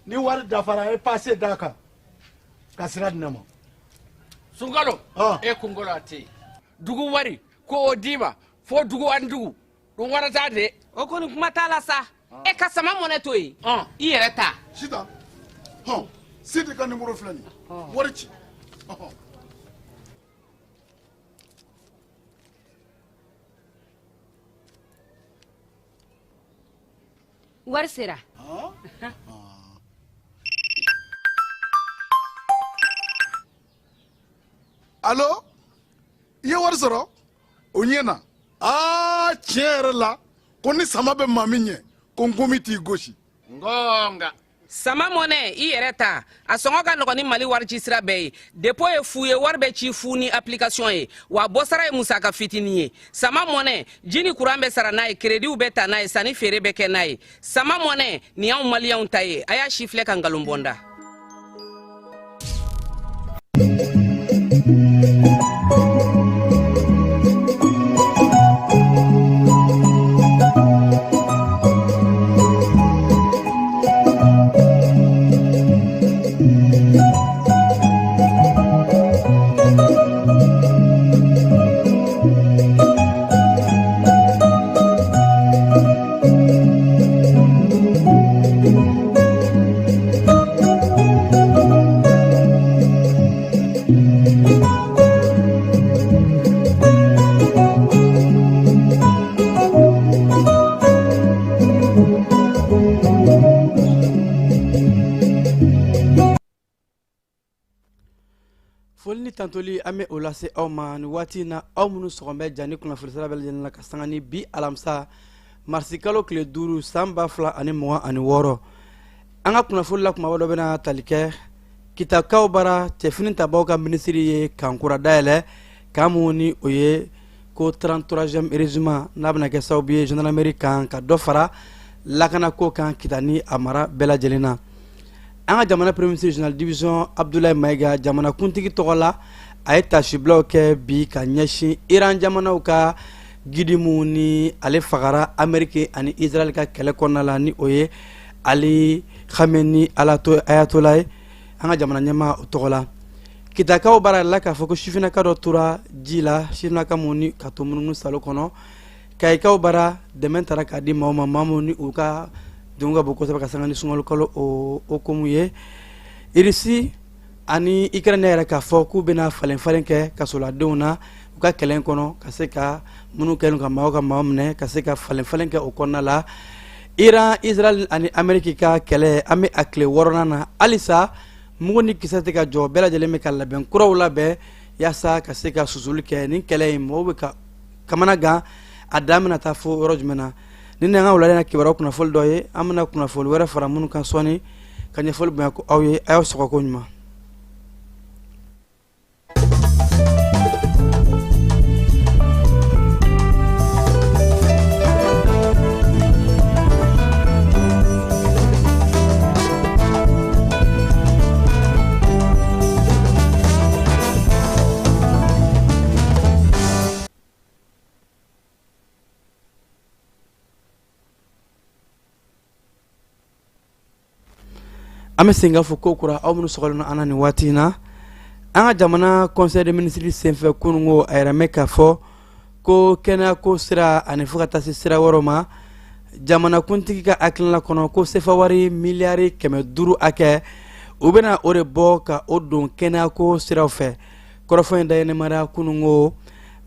Ni wari dafara, e passe d'a kan ka sira di ne ma. Sunkalo, e kunkolo a tɛ yen. Dugu wari ko o d'i ma fo dugu ani dugu ɗum warata de. O kɔni, kuma t'a la sa. E ka sama mɔnɛ to yen, i yɛrɛ ta. Sitan, hɔn, Sidi ka nimoro filɛ nin ye, wari ci. Ɔhɔn. Wari sera. Alo, i ye wari sɔrɔ, o ɲɛ na. Aa, tiɲɛ yɛrɛ la, ko ni sama bɛ maa min ɲɛ, ko nkomi t'i gosi. Ngonga. Sama mɔnɛ, i yɛrɛ ta, a sɔngɔ ka nɔgɔn ni Mali wari ci sira bɛɛ ye. Dépôt ye fu ye, wari bɛ ci fu ni application ye, wa bɔsara ye musaka fitinin ye. Sama mɔnɛ, ji ni kuran bɛ sara n'a ye, créditw bɛ ta n'a ye, sanni feere bɛ kɛ n'a ye. Sama mɔnɛ nin y'anw maliyɛnw ta ye. A y'a si filɛ ka nkalon bɔ n da. Foli ni tantoli, an bɛ o lase aw ma ni waati in na, aw minnu sɔgɔn bɛ ja ni kunnafoni sira bɛɛ lajɛlen na ka sanga ni bi alamisa marisikalo tile 5 san 2026. An ka kunnafoni la kumaba dɔ bɛna tali kɛ Kitakaw bara. Cɛfini tabaw ka minisiri ye camp kura dayɛlɛ, camp mun ni o ye ko 33e régiment, n'a bɛna kɛ sababu ye gendarmerie kan ka dɔ fara lakanako kan Kita ni a mara bɛɛ lajɛlen na. An ka jamana premier ministre, général division Abdoulaye Maïga, jamana kuntigi tɔgɔ la, a ye tasibilaw kɛ bi ka ɲɛsin Iran jamanaw ka guide mun ni ale fagara Amérique ani Israël ka kɛlɛ kɔnɔna la, ni o ye Ali Khamenei ayatollah ye, an ka jamana ɲɛmaa o tɔgɔ la. Kitakaw bara la k'a fɔ ko sifinnaka dɔ tora ji la, sifinnaka mun ni ka to munumunu salo kɔnɔ. Kayikaw bara, dɛmɛ taara k'a di maaw ma, maa minnu ni u ka degun ka bon kosɛbɛ ka sanga ni sunkalo kalo o hukumu ye. Irisi ani Ukraine yɛrɛ k'a fɔ k'u bɛna falen falen kɛ kasoladenw na u ka kɛlɛ kɔnɔ, ka se ka minnu kɛlen ka maaw ka maaw minɛ, ka se ka falen falen kɛ o kɔnɔna la. Iran, Israël ani Amérique ka kɛlɛ, an bɛ a tile 6nan na halisa, mugu ni kisɛ tɛ ka jɔ. Bɛɛ lajɛlen bɛ ka labɛn kuraw labɛn yaasa ka se ka susuli kɛ nin kɛlɛ in. Mɔgɔw bɛ ka kamana gan, a dan bɛna taa fo yɔrɔ jumɛn na? Ni an ka wulada in na kibaruya kunnafoli dɔ ye, an bɛna kunnafoli wɛrɛ fara minnu kan sɔɔni ka ɲɛfɔli bonya ko aw ye. A y'aw sɔgɔ ko ɲuman. An bɛ segin k'a fɔ ko kura aw minnu sɔgɔlen an na nin waati in na. An ka jamana conseil des ministres senfɛ kununko, a yɛrɛ mɛn k'a fɔ ko kɛnɛyako sira ani fo ka taa se sira wɛrɛw ma, jamanakuntigi ka hakilina kɔnɔ ko sefa wari miliyari 500 hakɛ, u bɛna o de bɔ ka o don kɛnɛyako siraw fɛ. Kɔrɔfɔ in dayɛnɛmara kununko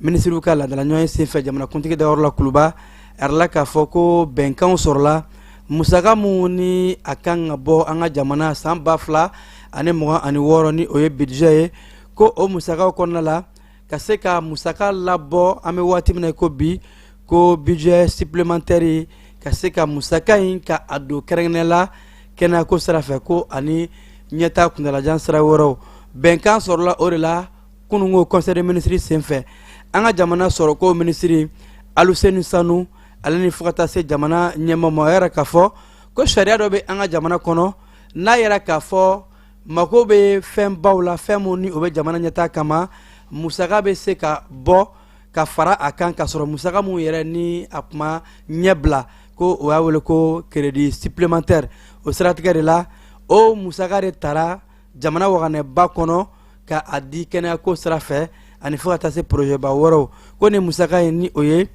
minisiriw ka laadala ɲɔgɔn senfɛ jamanakuntigi dayɔrɔ la Kuluba. A yirala k'a fɔ ko bɛnkanw sɔrɔla musaka mun ni a kan ka bɔ an ka jamana san 2026, ni o ye budget ye, ko o musakaw kɔnɔna la, ka se ka musaka labɔ an bɛ waati min na ko bi, ko budget supplémentaire, ka se ka musaka in ka a don kɛrɛnkɛrɛnnenya la kɛnɛyako sira fɛ, ko ani ɲɛtaa kuntalajan sira wɛrɛw. Bɛnkan sɔrɔla o de la kununko conseil des ministres senfɛ. An ka jamana sɔrɔko minisiri Aluseni Sanu, ale ni fo ka taa se jamana ɲɛmaa ma, a yɛrɛ k'a fɔ ko sariya dɔ bɛ an ka jamana kɔnɔ, n'a yɛrɛ k'a fɔ mako bɛ fɛnbaw la, fɛn min ni o bɛ jamana ɲɛtaa kama, musaka bɛ se ka bɔ ka fara a kan, ka sɔrɔ musaka mun yɛrɛ ni a kuma ɲɛ bila, ko o y'a wele ko crédit supplémentaire. O siratigɛ de la, O musaka de tara jamana waganɛba kɔnɔ ka a di kɛnɛyako sira fɛ, ani fo ka taa se porozɛba wɛrɛw. Ko nin musaka in, ni o ye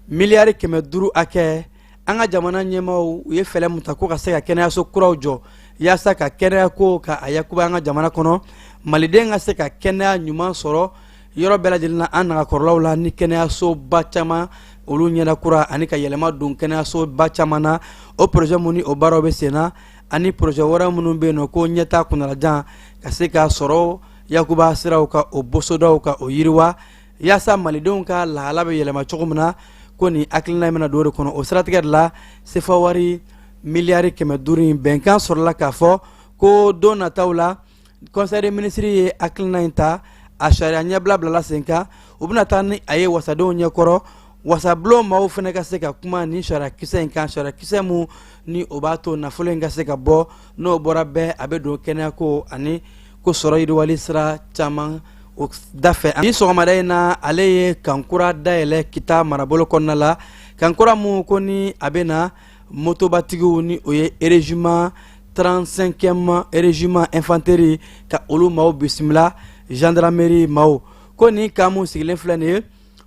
miliyari 500 hakɛ, an ka jamana ɲɛmaaw u ye fɛɛrɛ mun ta ko ka se ka kɛnɛyaso kuraw jɔ yaasa ka kɛnɛyako ka a yakuba an ka jamana kɔnɔ, maliden ka se ka kɛnɛya ɲuman sɔrɔ yɔrɔ bɛɛ lajɛlen na, an nagakɔrɔlaw la, ni kɛnɛyasoba caman olu ɲɛda kura ani ka yɛlɛma don kɛnɛyasoba caman na. O projet mun ni o baaraw bɛ sen na, ani projet wɛrɛ minnu bɛ yen nɔ ko ɲɛta kuntalajan ka se ka sɔrɔ yakuba siraw ka o bosodaw ka o yiriwa yaasa malidenw ka lahala bɛ yɛlɛma cogo min na, ko nin hakilina in bɛna don o de kɔnɔ. O siratigɛ de la, sefa wari miliyari 500 in, bɛnkan sɔrɔla k'a fɔ ko don nataw la, conseil des ministres ye hakilina in ta, a sariya ɲɛbila bilala sen kan. U bɛna taa ni a ye wasadenw ɲɛkɔrɔ, wasabulon maaw fana ka se ka kuma ni sariya kisɛ in kan, sariya kisɛ mun ni o b'a to nafolo in ka se ka bɔ. N'o bɔra bɛɛ, a bɛ don kɛnɛyako ani ko sɔrɔ yiriwali sira caman o da fɛ. Bi sɔgɔmada in na, ale ye kankura dayɛlɛ Kita marabolo kɔnɔna la, kankura mun ko ni a bɛ na motobatigiw, ni o ye régiment 35e régiment infanterie, ka olu maaw bisimila, gendarmerie maaw. Ko nin kan mun sigilen filɛ nin ye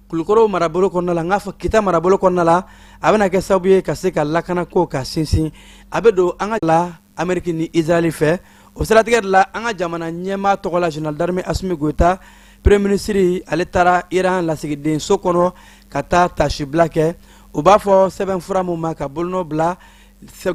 Kulukɔrɔ marabolo kɔnɔna la, n k'a fɔ Kita marabolo kɔnɔna la, a bɛna kɛ sababu ye ka se ka lakanako ka sinsin. A bɛ don an ka la Ameriki ni Israɛl fɛ. O siratigɛ de la, an ka jamana ɲɛmaa tɔgɔ la, général d'armée Assimi Goïta, premier ministre, ale taara Iran lasigiden so kɔnɔ ka taa tasibila kɛ. U b'a fɔ sɛbɛn fura mun ma, ka bolonɔ bila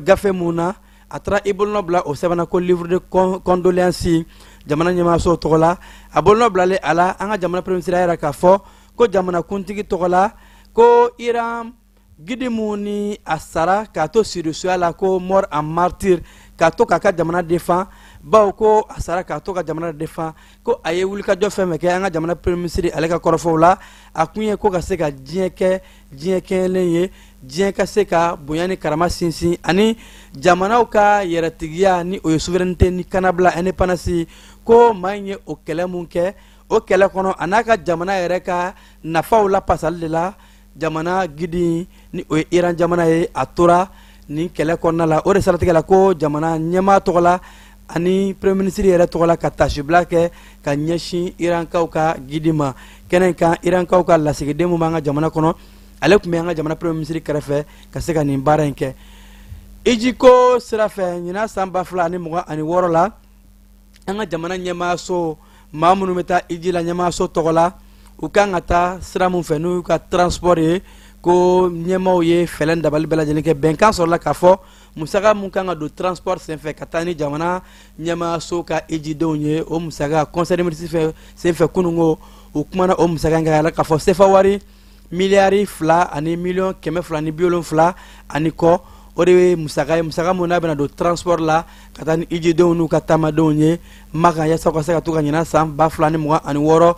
gafe mun na, a taara i bolonɔ bila o sɛbɛnna ko livre de condoléance jamana ɲɛmaaso tɔgɔ la. A bolonɔ bilalen a la, an ka jamana premier ministre y'a yira k'a fɔ ko jamana kuntigi tɔgɔ la, ko Iran guide mun ni a sara k'a to sirisuya la, ko mort en martyr, k'a to k'a ka jamana défend, bawo ko a sara k'a to ka jamana défend, ko a ye wulikajɔ fɛn fɛn kɛ, an ka jamana premier ministre ale ka kɔrɔfɔw la, a kun ye ko ka se ka diɲɛ kɛ diɲɛ kɛɲɛlen ye, diɲɛ ka se ka bonya ni karama sinsin, ani jamanaw ka yɛrɛtigiya, ni o ye souveraineté ni kanabila indépendance. Ko maa in ye o kɛlɛ mun kɛ, o kɛlɛ kɔnɔ, a n'a ka jamana yɛrɛ ka nafaw lapasali de la, jamana guide, ni o ye Iran jamana ye, a tora nin kɛlɛ kɔnɔna la. O de siratigɛ la, ko jamana ɲɛmaa tɔgɔ la ani premier ministre yɛrɛ tɔgɔ la, ka tasibila kɛ ka ɲɛsin Irankaw ka guide ma. Kɛnɛ kan, Irankaw ka lasigiden mun b'an ka jamana kɔnɔ, ale tun bɛ an ka jamana premier ministre kɛrɛfɛ ka se ka nin baara in kɛ. Ijiko sira fɛ, ɲinan san 2026 la, an ka jamana ɲɛmaaso maa minnu bɛ taa iji la ɲɛmaaso tɔgɔ la, u kan ka taa sira mun fɛ n'u ka transport ye, ko ɲɛmaaw ye fɛɛrɛ dabali bɛɛ lajɛlen kɛ. Bɛnkan sɔrɔla k'a fɔ musaka mun kan ka don transport senfɛ ka taa ni jamana ɲɛmaaso ka ijidenw ye, o musaka, conseil des ministres fɛ senfɛ kununko, u kumana o musaka in kan k'a fɔ sefa wari miliyari 2 ani miliyɔn 270 ani kɔ, o de ye musaka ye, musaka mun n'a bɛna don transport la ka taa ni ijidenw n'u ka taamadenw ye Makan, yaasa u ka se ka to ka ɲinan san 2026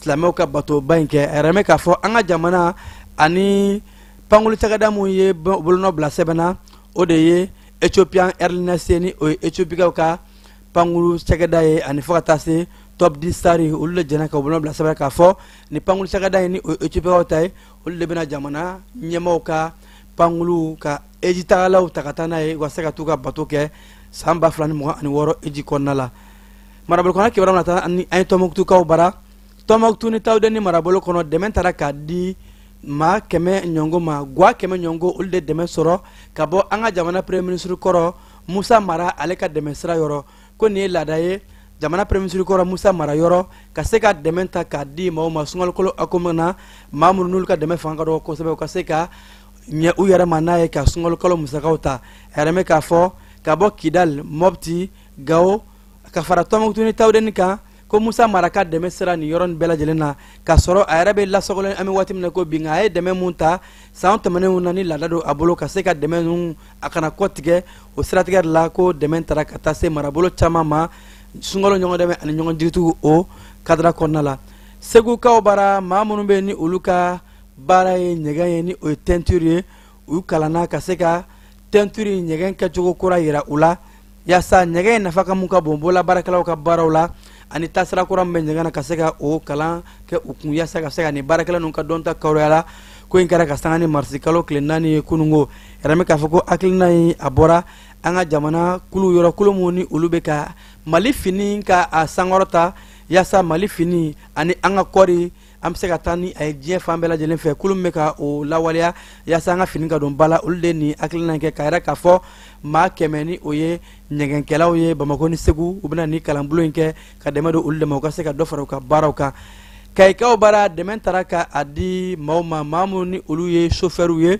silamɛw ka batoba in kɛ. A yɛrɛ mɛn k'a fɔ an ka jamana ani pankulu cakɛda mun ye bolonɔ bila sɛbɛn na, o de ye Ethiopian Airlines, ni o ye Ethiopikaw ka pankulu cakɛda ye, ani fo ka taa se Top 10 Star, olu de jɛna ka bolonɔ bila sɛbɛn k'a fɔ ni pankulu cakɛda in, ni o ye Ethiopikaw ta ye, olu de bɛna jamana ɲɛmaaw ka pankulu ka eji tagalaw ta ka taa n'a ye, u ka se ka t'u ka bato kɛ san 2026 eji kɔnɔna la. Marabolo kɔnɔ kibaruya na taa ni an ye Tɔnbukutukaw bara. Tɔnbukutu ni Tawudeni marabolo kɔnɔ, dɛmɛ taara k'a di maa 100 ɲɔgɔn ma, gwa 100 ɲɔgɔn, olu de dɛmɛ sɔrɔ ka bɔ an ka jamana premier ministre kɔrɔ Musa Mara, ale ka dɛmɛ sira yɔrɔ. Ko nin ye laada ye jamana premier ministre kɔrɔ Musa Mara yɔrɔ, ka se ka dɛmɛ ta k'a di maaw ma sunkalokalo hukumu na, maa minnu n'olu ka dɛmɛ fanga ka dɔgɔ kosɛbɛ, u ka se ka ɲɛ u yɛrɛ ma n'a ye ka sunkalokalo musakaw ta. A yɛrɛ mɛn k'a fɔ ka bɔ Kidal, Mɔpti, Gawo, ka fara Tɔnbukutu ni Tawudeni kan, ko Musa Mara ka dɛmɛ sera nin yɔrɔ nin bɛɛ lajɛlen na, k'a sɔrɔ a yɛrɛ bɛ lasɔgɔlen an bɛ waati min na ko bi. Nka a ye dɛmɛ mun ta san tɛmɛnenw na, ni laada don a bolo ka se ka dɛmɛ ninnu a kana kɔ tigɛ, o siratigɛ de la ko dɛmɛ taara ka taa se marabolo caman ma sunkalo ɲɔgɔn dɛmɛ ani ɲɔgɔn jigitugu o kadara kɔnɔna la. Segukaw bara, maa minnu bɛ ni olu ka baara ye ɲɛgɛn ye, ni o ye teinture ye, u kalanna ka se ka teinture ɲɛgɛn kɛcogo kura yira u la, yaasa ɲɛgɛn in nafa ka mun ka bon bolola baarakɛlaw ka baaraw la, ani taasira kura min bɛ ɲɛgɛn na, ka se ka o kalan kɛ u kun yaasa ka se ka nin baarakɛla ninnu ka dɔnta kawuya la. Ko in kɛra ka sanga ni marisikalo tile 4 ye kunungo. Yɛrɛ k'a fɔ ko hakilina in a bɔra an ka jamana kulu yɔrɔ, kulu minnu ni olu bɛ ka Mali fini ka a sankɔrɔta, yaasa Mali fini ani an ka kɔɔri an bɛ se ka taa ni a ye diɲɛ fan bɛɛ lajɛlen fɛ. Kulu min bɛ ka o lawaleya yaasa an ka fini ka don ba la, olu de nin hakilina in kɛ ka yɛrɛ k'a fɔ maa 100 ni o ye ɲɛgɛnkɛlaw ye Bamakɔ ni Segu, u bɛna nin kalanbulon in kɛ ka dɛmɛ don olu de ma, u ka se ka dɔ fara u ka baaraw kan. Kayikaw bara, dɛmɛ taara ka a di maaw ma, maa minnu ni olu ye sofɛriw ye,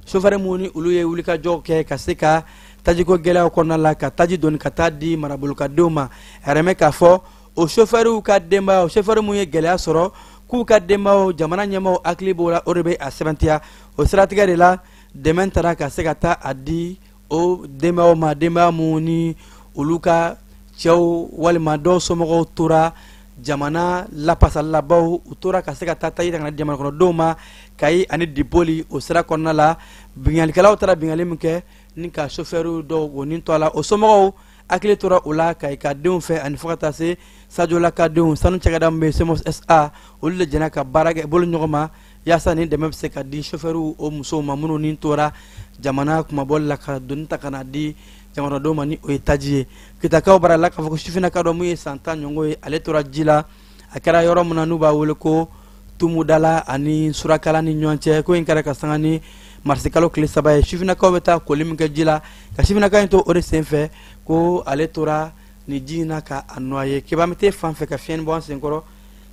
sofɛri minnu ni olu ye wulikajɔw kɛ ka se ka tajiko gɛlɛyaw kɔnɔna la ka taji doni ka taa di marabolokadenw ma. A yɛrɛ k'a fɔ o sofɛriw ka denbayaw, sofɛri minnu ye gɛlɛya sɔrɔ, k'u ka denbayaw, jamana ɲɛmaaw hakili b'o la, o de bɛ a sɛbɛntiya. O siratigɛ de la, dɛmɛ taara ka se ka taa a di o denbayaw ma, denbaya minnu ni olu ka cɛw walima dɔw somɔgɔw tora jamana lapasalilabaw, u tora ka se ka taa taji ta ka na jamana kɔnɔdenw ma Kayi ani Diboli. O sira kɔnɔna la, binkannikɛlaw taara binkanni min kɛ ni ka sofɛriw dɔw o ni to a la, o somɔgɔw hakili tora o la Kayi ka denw fɛ ani fo ka taa se Sajola ka denw. Sanu cakɛda min bɛ Semos SA, olu de jɛna ka baara kɛ bolo ɲɔgɔn ma yaasa ni dɛmɛ bɛ se ka di sofɛriw o musow ma minnu ni tora jamana kumabɔli la ka doni ta ka na di jamanadenw ma ni o ye taji ye. Kitakaw bara la k'a fɔ ko sifinnaka dɔ mun ye san 10 ɲɔgɔn ye, ale tora ji la. A kɛra yɔrɔ min na n'u b'a wele ko Tumudala ani Surakala ni ɲɔgɔn cɛ. Ko in kɛra ka sanga ni marisikalo tile 3 ye. Sifinnakaw bɛ taa koli min kɛ ji la, ka sifinnaka in to o de senfɛ ko ale tora ni ji in na ka a noyer. Keba, an bɛ t'e fan fɛ ka fiɲɛ bɔ an senkɔrɔ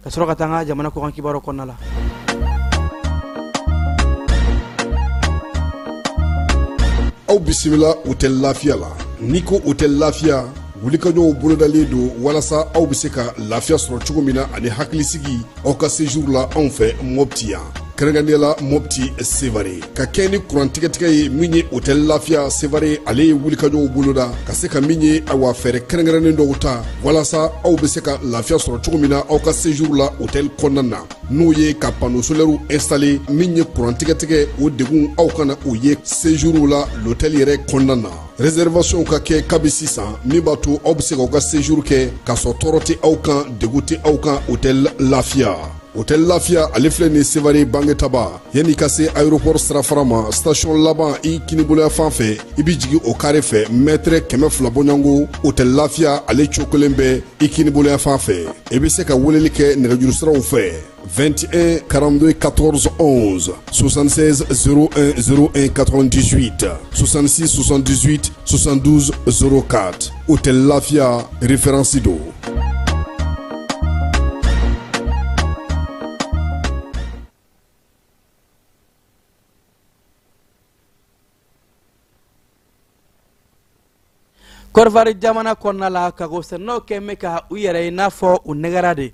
ka sɔrɔ ka taa an ka jamana kɔkan kibaru kɔnɔna la. Aw bisimila Hôtel Lafiya la. N'i ko Hôtel Lafiya, wulikajɔw bolodalen don walasa aw bɛ se ka lafiya sɔrɔ cogo min na ani hakilisigi aw ka séjour la anw fɛ Mɔpti yan, kɛrɛnkɛrɛnnenya la Mɔpti Sevare. Ka kɛ ni kuran tigɛtigɛ ye min ye, Hôtel Lafiya Sevare ale ye wulikajɔw boloda ka se ka min ye, awa, fɛɛrɛ kɛrɛnkɛrɛnnen dɔw ta walasa aw bɛ se ka lafiya sɔrɔ cogo min na aw ka séjour la hôtel kɔnɔna na, n'o ye ka panneau solaire installé. Min ye kuran tigɛtigɛ, o degun aw kana o ye séjour la l'hôtel yɛrɛ kɔnɔna na. Réservation ka kɛ kabi sisan, min b'a to aw bɛ se k'aw ka séjour kɛ k'a sɔrɔ tɔɔrɔ tɛ aw kan, degun tɛ aw kan. Hôtel Lafiya, Hôtel Lafiya ale filɛ nin Sevare Bangetaba, yanni ka se aéroport sirafara ma, station laban i kiniboloya fan fɛ, i bɛ jigin o carré fɛ, mètre 200 bɔɲɔgɔnko, Hôtel Lafiya ale cokolen bɛ i kiniboloya fan fɛ. I bɛ se ka weleli kɛ nɛgɛjuru siraw fɛ: 21 42 14 11, 76 01 01 98, 66 78 72 04. Hôtel Lafia, référence do. Kɔdiwari jamana kɔnɔna la, kakosɛnɛnaw kɛn bɛ ka u yɛrɛ ye n'a fɔ u nɛgɛra de,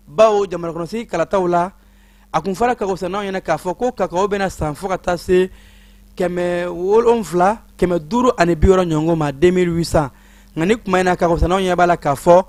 bawo jamanakɔnɔsigi kalataw la, a kun fɔra kakosɛnɛnaw ɲɛna k'a fɔ ko kakao bɛna san fo ka taa se 700, 560 ɲɔgɔn ma, 2800. Nka ni kuma in na, kakosɛnɛnaw ɲɛ b'a la k'a fɔ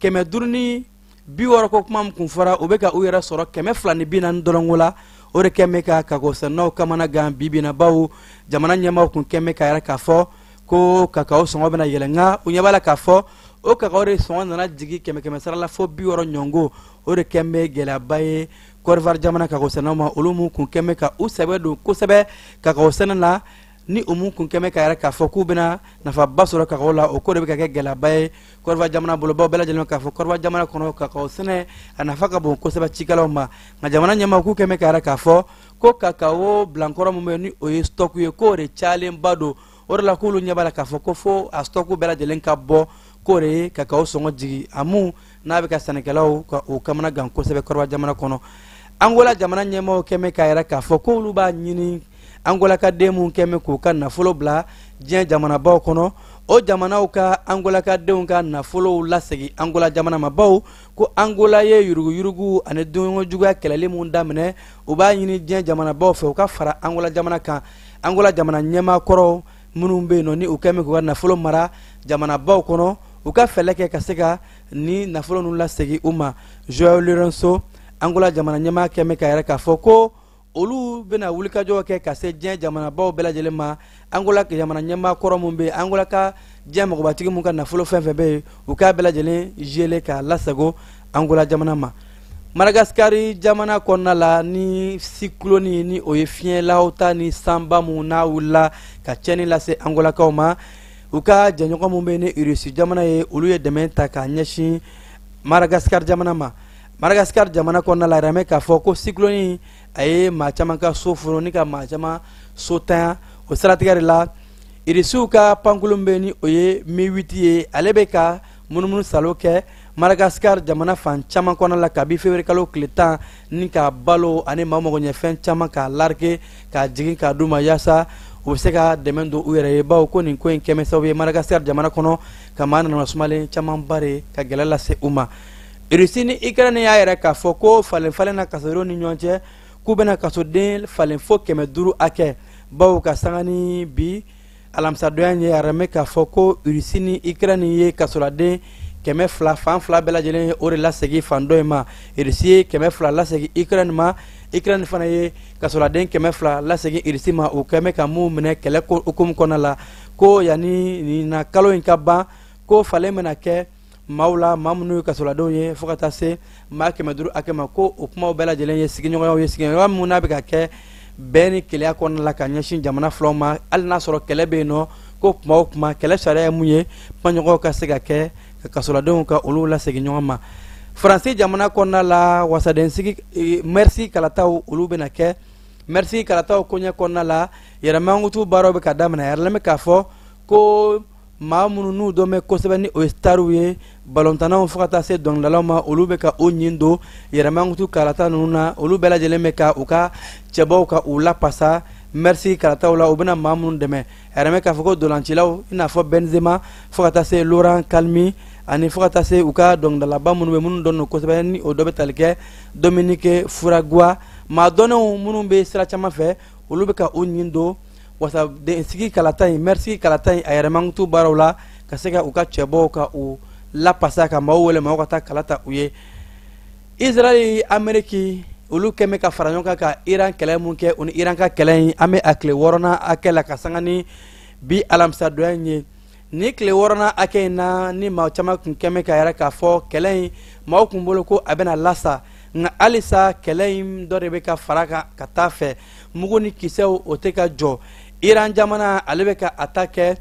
560 ko kuma min kun fɔra, u bɛ ka u yɛrɛ sɔrɔ 240 dɔrɔnko la. O de kɛn bɛ ka kakosɛnɛnaw kamana gan bi bi in na, bawo jamana ɲɛmaaw kun kɛn bɛ ka yɛrɛ k'a fɔ ko kakao sɔngɔ bɛna yɛlɛ, nka u ɲɛ b'a la k'a fɔ o kakao de sɔngɔ nana jigin kɛmɛ kɛmɛ sara la fo 60 ɲɔgɔnko. O de kɛn bɛ gɛlɛyaba ye Kɔdiwari jamana kakosɛnɛnaw ma, olu mun kun kɛn bɛ ka u sɛbɛ don kosɛbɛ kakao sɛnɛ na, ni u mun kun kɛn bɛ ka yɛrɛ k'a fɔ k'u bɛna nafaba sɔrɔ kakao la. O ko de bɛ ka kɛ gɛlɛyaba ye Kɔdiwari jamana bolo, bawo bɛɛ lajɛlen k'a fɔ Kɔdiwari jamana kɔnɔ, kakao sɛnɛ a nafa ka bon kosɛbɛ cikɛlaw ma. Nka jamana ɲɛmaaw k'u kɛn bɛ ka yɛrɛ k'a fɔ ko kakao bilankɔrɔ min bɛ ni o ye stock ye, k'o de cayalenba don. O de la k'olu ɲɛ b'a la k'a fɔ ko fo a stock bɛɛ lajɛlen ka bɔ, k'o de ye kakao sɔngɔ jigin, a mun n'a bɛ ka sɛnɛkɛlaw ka o kamana gan kosɛbɛ Kɔdiwari jamana kɔnɔ. Angola jamana ɲɛmaaw kɛn bɛ k'a yɛrɛ k'a fɔ k'olu b'a ɲini Angola ka den mun kɛn bɛ k'u ka nafolo bila diɲɛ jamanabaw kɔnɔ, o jamanaw ka Angola ka denw ka nafolow lasegin Angola jamana ma, bawo ko Angola ye yuruguyurugu ani dunkojuguya kɛlɛli mun daminɛ, u b'a ɲini diɲɛ jamanabaw fɛ u ka fara Angola jamana kan. Angola jamana ɲɛmaa kɔrɔw minnu bɛ yen nɔ, ni u kɛn bɛ k'u ka nafolo mara jamanabaw kɔnɔ, u ka fɛɛrɛ kɛ ka se ka ni nafolo ninnu lasegin u ma. Joao Lourenço, Angola jamana ɲɛmaa, kɛn bɛ k'a yɛrɛ k'a fɔ ko olu bɛna wulikajɔ kɛ ka se diɲɛ jamanabaw bɛɛ lajɛlen ma. Angola jamana ɲɛmaa kɔrɔ min bɛ yen, Angola ka diɲɛ mɔgɔbatigi min ka nafolo fɛn fɛn bɛ yen, u k'a bɛɛ lajɛlen geler k'a lasago Angola jamana ma. Madagasikari jamana kɔnɔna la, ni sikuloni ni o ye fiɲɛ lahawta ni sanba mun n'a wulila ka tiɲɛni lase Angolakaw ma, u ka jɛɲɔgɔn mun bɛ ni Irisi jamana ye, olu ye dɛmɛ ta k'a ɲɛsin Madagasikari jamana ma. Madagasikari jamana kɔnɔna la, yɛrɛ k'a fɔ ko sikuloni a ye maa caman ka so foro ni ka maa caman so tanya. O siratigɛ de la, Irisiw ka pankurun bɛ ni o ye Mi-8 ye, ale bɛ ka munumunu salo kɛ Madagasikari jamana fan caman kɔnɔ la kabi février kalo tile 10, ni ka balo ani maa magoɲɛfɛn caman k'a larguer k'a jigin k'a d'u ma, yaasa u bɛ se ka dɛmɛ don u yɛrɛ ye, bawo ko nin ko in kɛmɛ sababu ye Madagasikari jamana kɔnɔ ka maa nana sumalen camanba de ka gɛlɛya lase u ma. Irisi ni Ukraine y'a yira k'a fɔ ko falen falen na kasodenw ni ɲɔgɔn cɛ, k'u bɛna kasoden falen fo 500 hakɛ, bawo ka sanga ni bi alamisadonya ye, a yɛrɛ k'a fɔ ko Irisi ni Ukraine ye kasoladen 200, fan fila bɛɛ lajɛlen ye o de lasegin fan dɔ in ma. Irisi ye 200 lasegin Ukraine ma, Ukraine fana ye kasoladen 200 lasegin Irisi ma, u kɛmɛ ka mun minɛ kɛlɛ hukumu kɔnɔna la. Ko yanni nin na kalo in ka ban, ko falen bɛna kɛ maaw la, maa minnu ye kasoladenw ye, fo ka taa se maa 500 hakɛ ma. Ko o kumaw bɛɛ lajɛlen ye sigiɲɔgɔnyaw ye, sigiɲɔgɔnya minnu n'a bɛ ka kɛ bɛn ni kelenya kɔnɔna la ka ɲɛsin jamana filaw ma, hali n'a sɔrɔ kɛlɛ bɛ yen nɔ. Ko kuma o kuma, kɛlɛ sariya ye mun ye, kumaɲɔgɔnw ka se ka kɛ ka kasoladenw ka olu lasegin ɲɔgɔn ma. Faransi jamana kɔnɔna la, wasadensigi mɛrisi kalataw, olu bɛna kɛ. Mɛrisi kalataw koɲɛ kɔnɔna la, yɛrɛmankutu baaraw bɛ ka daminɛ. A yɛrɛ k'a fɔ ko maa minnu n'u dɔn bɛ kosɛbɛ ni o ye stariw ye, balontannaw fo ka taa se dɔnkilidalaw ma, olu bɛ ka o ɲin don yɛrɛmankutu kalata ninnu na. Olu bɛɛ lajɛlen bɛ ka u ka cɛbaw ka u lapasa mɛrisi kalataw la, u bɛna maa minnu dɛmɛ. A yɛrɛ k'a fɔ ko dolancilaw i n'a fɔ Benzema fo ka taa se Laurent Calmy, ani fo ka taa se u ka dɔnkilidalaba minnu bɛ, minnu dɔn don kosɛbɛ, ni o dɔ bɛ tali kɛ Dominique Furagua, maa dɔnnenw minnu bɛ sira caman fɛ, olu bɛ ka u ɲin don wasadensigi kalata in, mɛrisigi kalata in, a yɛrɛmankutu baaraw la, ka se ka u ka cɛbɔw ka u lapasa, ka maaw wele, maaw ka taa kala ta u ye. Israɛl, Ameriki, olu kɛmɛ ka fara ɲɔgɔn kan ka Iran kɛlɛ mun kɛ, u ni Iran ka kɛlɛ in, an bɛ a tile wɔɔrɔnan hakɛ la ka sanga ni bi alamisadonya in ye. Ni tile wɔɔrɔnan hakɛ in na, ni maa caman tun kɛmɛ ka yɛrɛ k'a fɔ kɛlɛ in, maaw tun bolo ko a bɛna lasa, nka halisa kɛlɛ in dɔ de bɛ ka fara kan ka taa fɛ. Mugu ni kisɛw, o tɛ ka jɔ. Iran jamana, ale bɛ ka a ta kɛ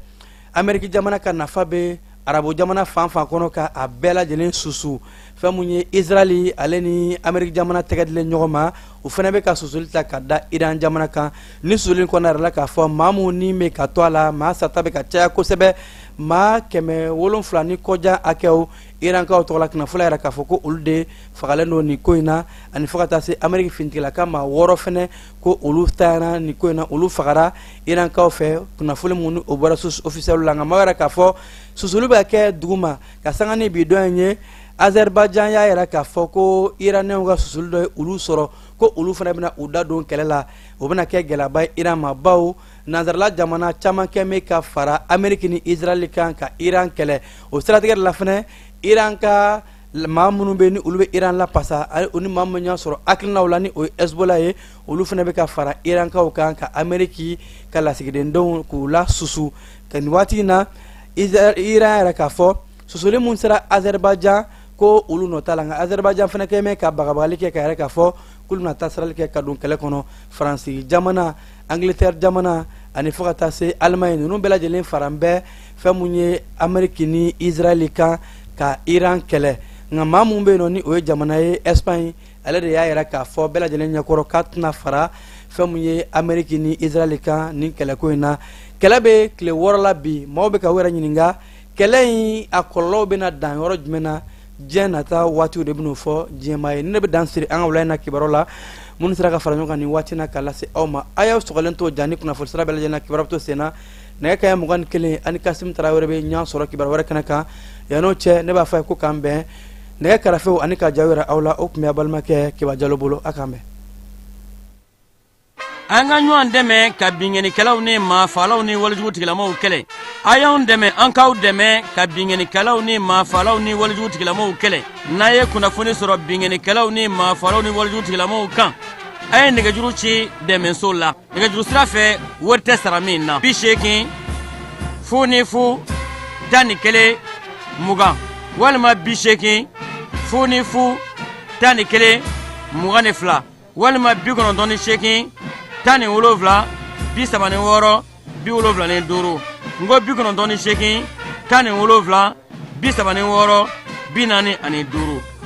Ameriki jamana ka nafa bɛ arabu jamana fan fan kɔnɔ ka a bɛɛ lajɛlen susu. Fɛn mun ye Israɛl, ale ni Ameriki jamana tɛgɛ dilen ɲɔgɔn ma, u fana bɛ ka susuli ta ka da Iran jamana kan. Ni susuli kɔnɔna yɛrɛ la, k'a fɔ maa mun ni bɛ ka to a la, maa sata bɛ ka caya kosɛbɛ, maa 700 ni kɔjan hakɛw, Irankaw tɔgɔla kunnafoni yɛrɛ k'a fɔ ko olu de fagalen don nin ko in na, ani fo ka taa se Ameriki finitigilaka maa 6 fɛnɛ, ko olu tayana nin ko in na, olu fagara Irankaw fɛ, kunnafoni minnu o bɔra source officielle la. Nka maa yɛrɛ k'a fɔ susuli bɛ kɛ duguma ka sanga ni bi dɔn in ye, Azerbaïdjan y'a yira k'a fɔ ko Iranɛnw ka susuli dɔ ye olu sɔrɔ, ko olu fana bɛna u da don kɛlɛ la. O bɛna kɛ gɛlɛyaba ye Iran ma, bawo nansarala jamana caman kɛ bɛ ka fara Ameriki ni Israɛl kan ka Iran kɛlɛ. O siratigɛ de la fɛnɛ, Iran ka maa minnu bɛ ni olu bɛ Iran lapasa, u ni maa minnu y'a sɔrɔ hakilinaw la, ni o ye Hezbollah ye, olu fana bɛ ka fara Irankaw kan ka Ameriki ka lasigidendenw k'u la susu. Ka nin waati in na, Iran yɛrɛ k'a fɔ susuli mun sera Azerbaïdjan, ko olu nɔ t'a la. Nka Azerbaïdjan fana kɛ bɛ ka bagabagali kɛ ka yɛrɛ k'a fɔ k'olu bɛna taasirali kɛ ka don kɛlɛ kɔnɔ. Faransi jamana, Angleterre jamana, ani fo ka taa se Allemagne, ninnu bɛɛ lajɛlen fara bɛ fɛn mun ye Ameriki ni Israɛl kan ka Iran kɛlɛ. Nka maa mun bɛ yen nɔ, ni o ye jamana ye Espagne, ale de y'a yira k'a fɔ bɛɛ lajɛlen ɲɛkɔrɔ k'a tɛna fara fɛn mun ye Ameriki ni Israɛl kan nin kɛlɛko in na. Kɛlɛ bɛ tile 6 la bi, maaw bɛ ka u yɛrɛ ɲininka kɛlɛ in a kɔlɔlɔw bɛna dan yɔrɔ jumɛn na. Diɲɛ nata waatiw de bɛn'o fɔ diɲɛmaa ye. Ni ne bɛ dan siri an ka wula in na kibaru la minnu sera ka fara ɲɔgɔn kan nin waati na ka lase aw ma. A y'aw sɔgɔlen to ja ni kunnafoni sira bɛɛ lajɛlen na, kibaru bɛ to sen na. Nɛgɛ kanɲɛ 21, ani Kasim Tarawele bɛ ɲɔgɔn sɔrɔ kibaru wɛrɛ kɛnɛ kan. Yann'o cɛ, ne b'a fɔ a ye ko k'an bɛn. Nɛgɛ karafew ani ka jaw yira aw la, o tun bɛ a balimakɛ Kiba Jalo bolo. A k'an bɛn. An ka ɲɔgɔn dɛmɛ ka binkannikɛlaw ni maafalaw ni walejugu tigilamaw kɛlɛ. A y'anw dɛmɛ, an k'aw dɛmɛ ka binkannikɛlaw ni maafalaw ni walejugu tigilamaw kɛlɛ. N'a ye kunnafoni sɔrɔ binkannikɛlaw ni maafalaw ni walejugu tigilamaw kan, a ye nɛgɛjuru ci dɛmɛso la nɛgɛjuru sira fɛ, wari tɛ sara min na: 80 00 11 20 walima 80 00. 11 22 walima 98 17 36 75 n ko 98 17 36 45.